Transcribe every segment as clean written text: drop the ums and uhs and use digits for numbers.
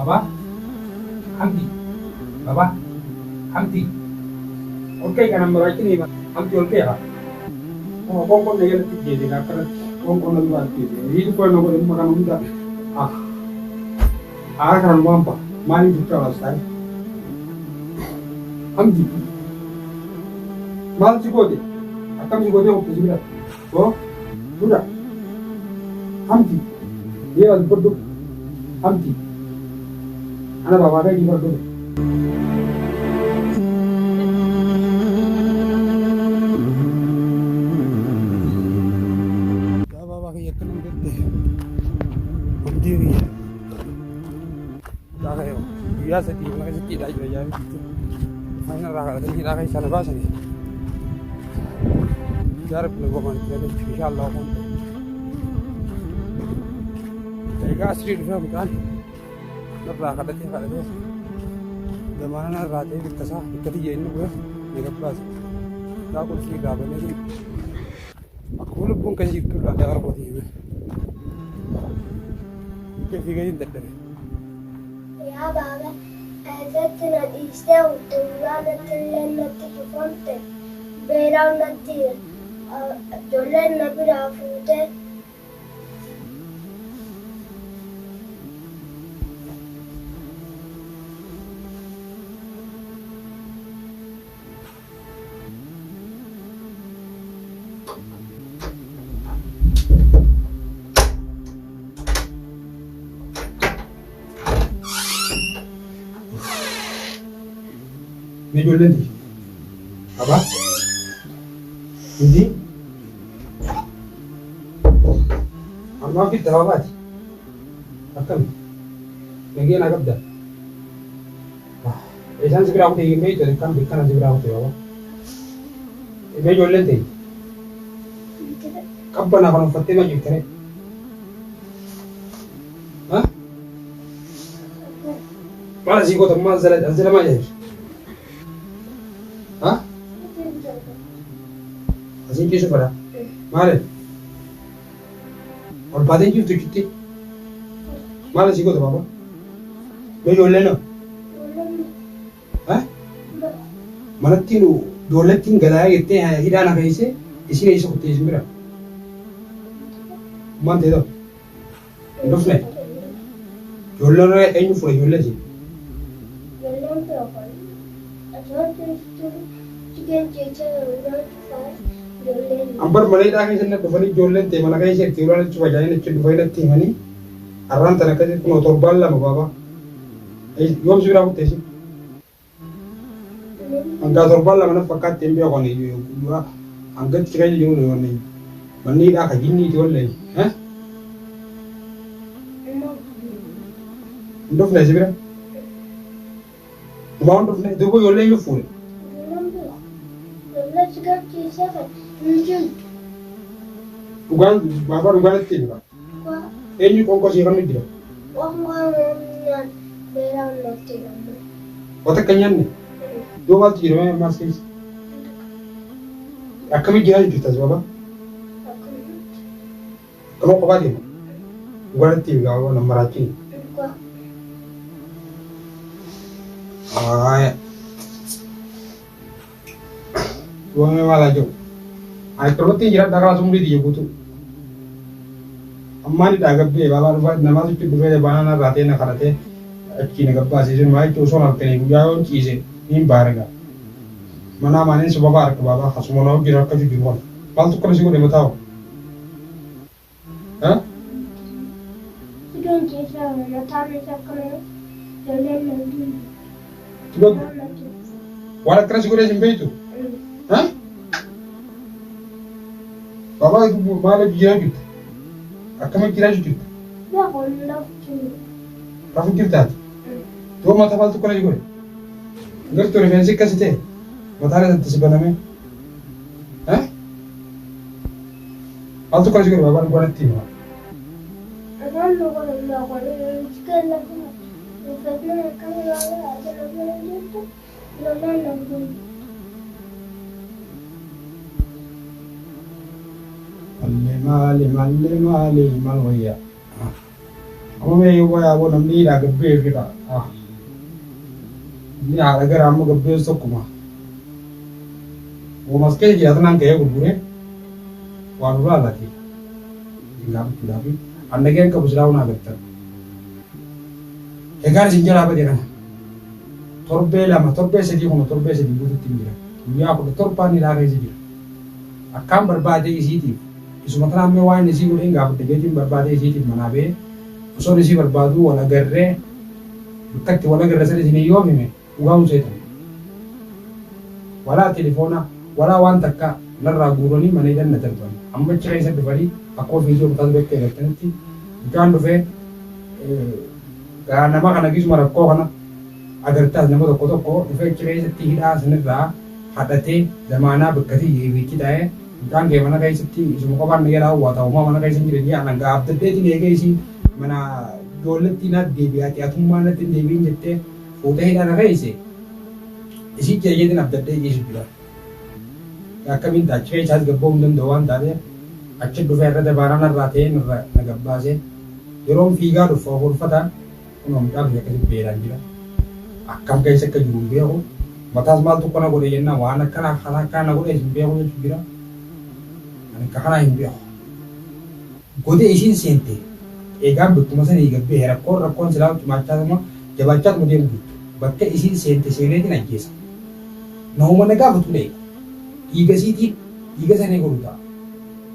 Baba? Hamdi? Baba? Hamdi? Ol ka'e kana maraachini Hamdi ol ka'e haa. Qoonqoon na jalatti jeete akkanatti qoonqoon na duraa jeete. Hiin koo na godhe maqaan hunda. Aara kanaan waan ba'a. Maaliif jechaa olaas ta'e? Hamdi? Maal si goote? Akkam si gootee hojjete si bira? Hoo? Dura? Hamdi? Dhiira dubbadhu. Hamdi? Ana baabaa kee dhiira dhufe. Yaa baabaa kiyya akka nama gadde. Hamdii kiyya. Gaafa yoo guyyaa 3 mana keessatti hidhaa jira jaarri jechuudha. Mana irraa kadhatanii hidhaa keessaa na baasanii. Yaa Rabbi na gomaan itti dhageessu insha Allah waan ta'e. Egaa asii dhufee mucaan narraa kadhatee kadhatee zamaana narraa ta'ee bikka isaa bikka tiyya inni bu'e na gabbaase. Daa qulfii irraa banee akkuma lubbuun keessa jirtu irraa daara kootii hime. Fi gadi hin dadhabe. Yaa baaba, eessatti na dhiistee hufte ulaa natti illee natti cufamte beelaan natti ijoolleen na biraa fuutee. Mee ijoolleen tiyya. Abaa. Hindi. Ammaa fi dababaati. Akkami. Nagee naa qabda. Isaan si biraa kutee hin beektu kan beekana si biraa kutee baba. Mee ijoolleen ta'e qabbanaa kan uffattee ma jirtare? Maal asii goota maal zala as jala maal jedhu? Asiin ciisu fedha. Maali? Ol baatee jirtu jechuutti. Maal asii goota baaba? Mee ijoolleen hoo? Manatti nu ijoollettiin galaa jettee hidhaa na keesse isin eessa kuttee isin bira? Maal ta'e ta'u? Hin dhufne? Ijoolleen ree eenyu fuudhe ijoollee isin? Ambar mana hidhaa keessa na dhufanii ijoolleen ta'e mana keessa itti ulaan achi facaa'anii achi dhufanii natti himanii har'aan tana akkasii kunoo torbaan 2 baabaa. Yoom si biraa kutte isin? Hangaa torbaan 2 naf fakkaatti hin beeku ani guyyaa hanga itti keessa jiru wanni manni hidhaa ka jinniiti wallahi. Hin dhufne si bira? Dhumaa hin dhufne duuba ijoollee eenyu fuudhe? Dhugaan baabaa dhugaan itti himi. Eenyu qoonqoo sii kennu jira? Wata akka hin nyaanne? Duuba maaltu jira mee ammaas keessa? Akkamitti jiraa jirta as baabaa? Akkanuma kophaa deema? Dhugaan itti himi baabaa nan maraachini. Haaya. Duuba maal haa jedhu? Ani akkanumatti hin jiraadha karaa umrii tiyya guutuu. Ammaan hidhaa gabbee baabaa dhufaa namaa sitti dhufee baanaa narraa ta'e na kadhatee achii na gabbaasee sun maa jechuun osoo halkanii guyyaa yoon ciise niin baaraga. Manaa maaniin sababa harka baabaa kasuma na hojii rakkachuu jiru kana. Maaltu akkana si godhe mataa hoo? Ha? Iddoon ciisaa mataan isaa akkana ijoolleen na wajjin Duba waan akkana si godhee sin beektu? Ha? Baabaa maal hojii jiraa jirta? Akkamitti jiraachuu jirta? Rafu jirtaati? Duba mataa maaltu akkana si godhe? Gartuu rifeensi akkasi ta'e mataan isatti si baname. Ha? Maaltu akkana si godhe baabaa dhugaa natti hima. Malle maali malle maali maal wayya. Amma mee yoo yaaboo namni hidhaa gabbee fida. Inni haadha gara amma gabbee tokkuma. Uumas keessa jiraatan ka'ee gurguree waan ulaa laati. Hin gaafachuudhaaf annageen qabu silaa hunaa agartan. Egaan isin jalaa bade kana. Torbee 2 torbee 3 kun torbee 3 guututti hin jira. Guyyaa 17 hidhaa keessa jira. Akkaan barbaadee isiitiif isuma tanaan mee waan isii godheen gaafadhe jeetiin barbaadee isiitiif manaa ba'ee osoo isii barbaaduu wal agarree bakka itti wal agarre sana isinii yoo hime dhugaa hin seetan. Walaa telefoona walaa waan takka narraa guuranii mana hidhan na darban. Amma achi keessa dhufanii akkuma viidiyoo mataa duratti agartanitti mucaan dhufee gaa nama kana gisuma rakkoo kana agartaas nama tokko tokko dhufee achi keessatti hidhaa sanirraa hadhatee zamaanaa bakka tiyya ibichi taa'ee mucaan kee mana keessatti isuma qofaan na jalaa hawwata uumaa mana keessa hin jiran jee anan gaa abdaddeetiin eegee isii mana ijoolletti na deebi'aati atummaa natti hin deebi'in jettee fuutee hidhaa na keesse isii jira jeetiin abdadhee ciisu jira. Akkamiin ta'a achi keessaas gabba'uu hin danda'u waan taateef achi dhufee irra dabaanaa narraa ta'ee narra na gabbaasee yeroon fiigaa dhufu hafuurfataan kunoo mucaan kiyya akkasitti beelaan jira. Akkam keessa akka jiru hin beeku. Mataas maaltu akkana godhe jennaan waan akkana kana akkana na godhe hin beeku jechuun jira. Ani akka kanaa hin beeku. Godee isiin seente eegaan bakkuma sanii gabbee rakkoon rakkoon silaa cimaachaatuma jabaachaatuma deemu jirtu. Bakka isiin seente seeneetiin ajjeesa. Namuma na gaafatu eega. Dhiiga isiitiin dhiiga saree godhu ta'a.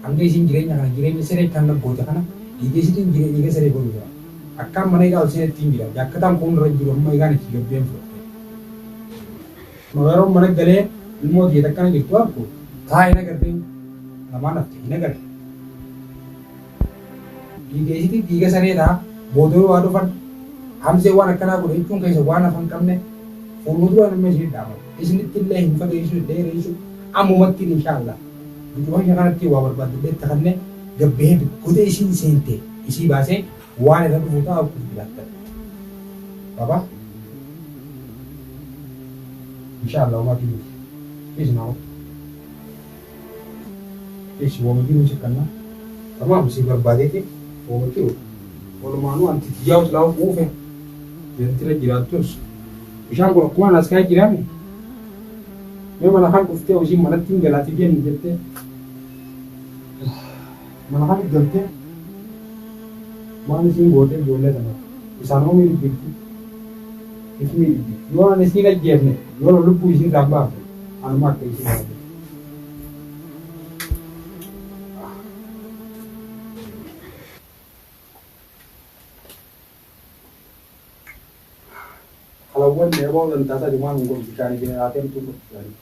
Hanga isiin jireenya kana jireenya saree kan goote kana dhiiga isiitiin dhiiga saree godhu ta'a. Akkaan mana hidhaa ol seenetti hin jira. Jaakkataan kun irra jiru amma egaan itti gabbeen fudhate. Yeroo mana galee ilmoo tiyya takkana jirtu argu taa'ee hin agarree lamaan hafte hin agarre. Dhiiga isiitiin dhiiga saree ta'a. Booda waa dhufan Hamzee waan akkanaa godhe jechuun keessa waan hafan qabne fuuldura nama isin dhaamatu. Isinitti illee hin fageessu hin dheeressu ammumatti inshaallah. Biqiltoota kanatti waa barbaadde itti kannee gabbee godee isiin seente isii baasee waan irra dhufu ta'a akkuma jiraattan. Baba inshaallah uumaa jiruuti. Isin haa Ishi wooma jiru sikkannaa. Tamaam si barbaadeeti wooma jiru. Walumaanuu anti tiyyaa silaa uufe. Jantira jiraattus. Bishaan kun akkuma as kaa'ee jiraame. Mee mana kan dhuftee hojii manatti hin galaatii deemni jettee. Mana kan galtee waan isiin gootee ijoollee sana isaan hoo miidhibbitti. If miidhibbitti. Yoo ani isiin ajjeefne yoo lubbuu isiin irraa baafne anuma akka isiin baafne. Kalawwan yeroo dantaa sadi waan hin godhu bishaan jeneraatee mtu godhu bishaanii.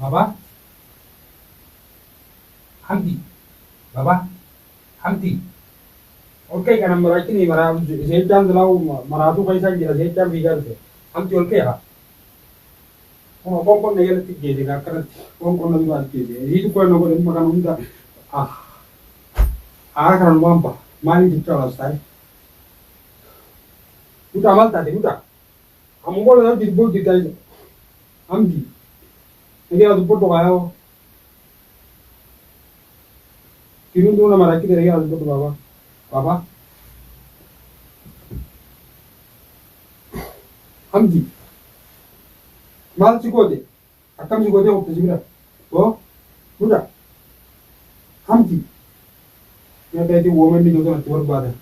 Baba Hamdi Baba Hamdi Olkee kana maraachini maraa seechaan silaa maraatuu keessaan jira seechaan fiigaa dhufe. Hamdi olkee haa. Kun qoonqoon na jalatti geesse akkanatti qoonqoon na dura geesse. Isii xiqqoo na godhe amma kana hunda aara kanan waan baha maaliin jechaa olaas taa'e. Mucaa maal taate mucaa? Amma booda namni dubboo jirtaa jira. Hamdi. Nagaa dubbadhu kaayoo. Tiruun duuna maraachite nagaa dubbadhu baaba. Baaba. Hamdi. Maal si goote? Akkam si gootee qofti si bira? Oo? Mucaa. Hamdi. Nyaata itti woomanni ijoollee natti barbaadan.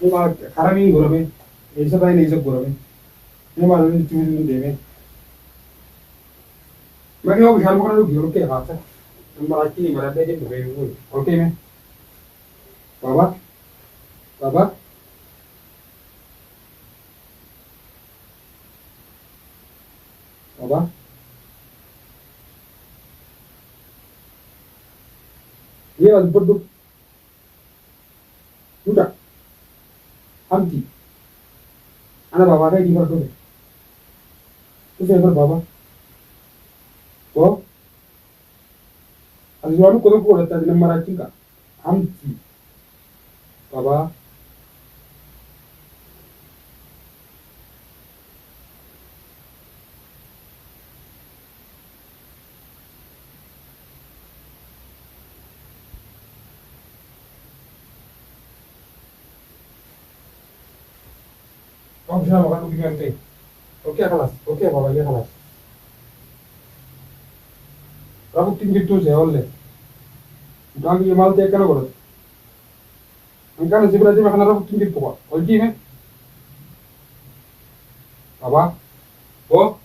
Nama karamiin gorame eessa baay'ina eessa gorame nama lolli itti fiduu hin deeme. Maqee hoo bishaan kana dhugi ol kee kaasa. Maraachini maradhee jedhu fayyadu ol kee mee. Baba baba baba. Dhiira dubbadhu. Mucaa. Hamdi. Ana baabaa keetii bar dhufe. Dhufee bar baabaa. Boo. Ati waan tokko tokko godhatta ati nama maraachin kaa. Hamdi. Baabaa. Waan bishaan maqaan dhugii kan ta'e. Okay خلاص. Okay baba ya خلاص. Rafutti hin jirtuu see olle. Mucaan kiyya maal ta'e akkana godhate? Hanqaana si bira deeme kana rafutti hin jirtu kwa. Ol jiime. Baba. Boo.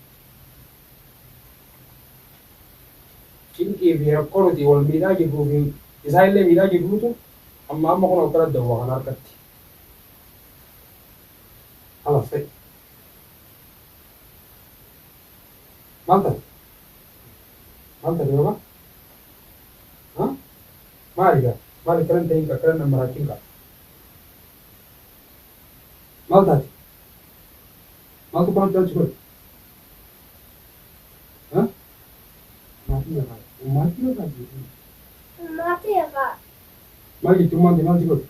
Cinqii fi rakkoo nuti wal miidhaa jirruu fi isaa illee miidhaa jirruutu amma amma kun akkana dawwaa kana harkatti. Halas ta'e. Maal ta'e? Maal ta'e baba? Ha? Maali gaa? Maali akkana ta'in akkana nama maraachiin kaa? Maal taate? Maaltu kana caalchi godhe? Ha? Maatii lafaa. Maatii lafaa jechuun. Maatii lafaa. Maal jechuun maal maal si godhe?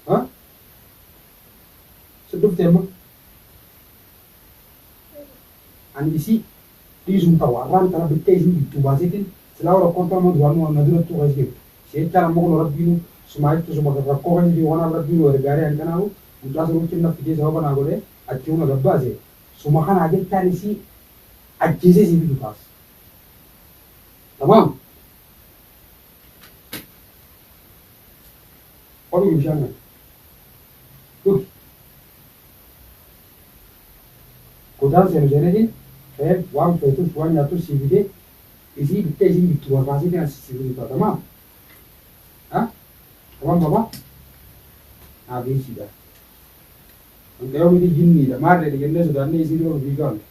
Ha? Si dhufte amma? Ani isii dhiisuun ta'u har'aan tana bittee isin bittuu baaseetiin silaa rakkoon ta'u duraan na durattuu keessa jirtu. Seechaan ammoo kun rabbiinu sumaa jechuun suma rakkoo keessa jiru kanaaf rabbiinu gargaaree an kanaafu mucaa suruutti na fidee sababa naa godhee achi huna gabbaase suma kanaa jechaan isii ajjeesee isii fidu taas. Tamaam. Oduu bishaan kana. Dhugi. Kutaan seenu seenetiin ta'ee waan feetus waan nyaatus sii fidee isii bittee isiin bittu barbaasee as sii fidu ta'a. Tamaam. Ha? Tamam baba? Naaf isiidha. Hanqayoo miti jinniidha. Maarreedha jennee sodaannee isii dura ofii gaanne.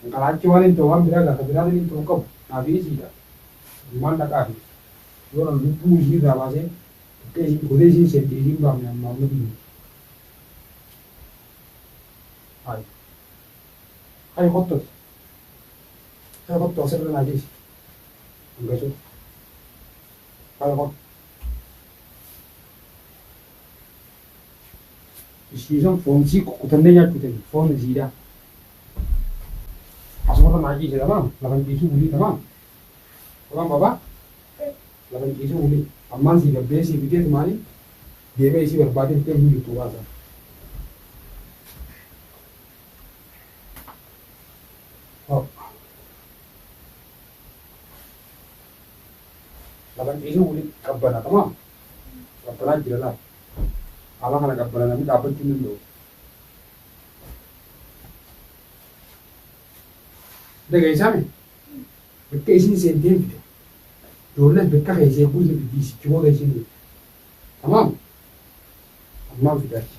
Hanqalaachi waan hin ta'u waan biraa gaafa biraatiin hin ta'u qabu. Naaf isiidha. Ilmaan dhaqaa fi yoo lubbuu isii irraa baasee bittee isiin godee isiin seente isiin baafne amma amma biyyi. Hayi. Hayi kottu. Hayi kottu asirra naa geessi. Hanqasuu. Hayi kottu. Isiisan foon sii kukkutannee nyaachuu ta'e foon isiidha. Asumarra naa ciise tamaam lafan ciisuu bulii tamaam. Tamaam baba lafan ciisuu bulii ammaan sii gabbee sii fidee tumaanii deemee isii barbaadee fidee hin jirtu baasa. Lafan ciisuu bulii qabbana tamaam. Qabbanaa jira laata. Haala kana qabbana namni dhaabbachuu hin danda'u. Dhageessaame bakka isin seentee fida. Ijoolleen bakka keessee guutuu fiddi isichi booda isin fida. Tamaam. Ammaan fidaati.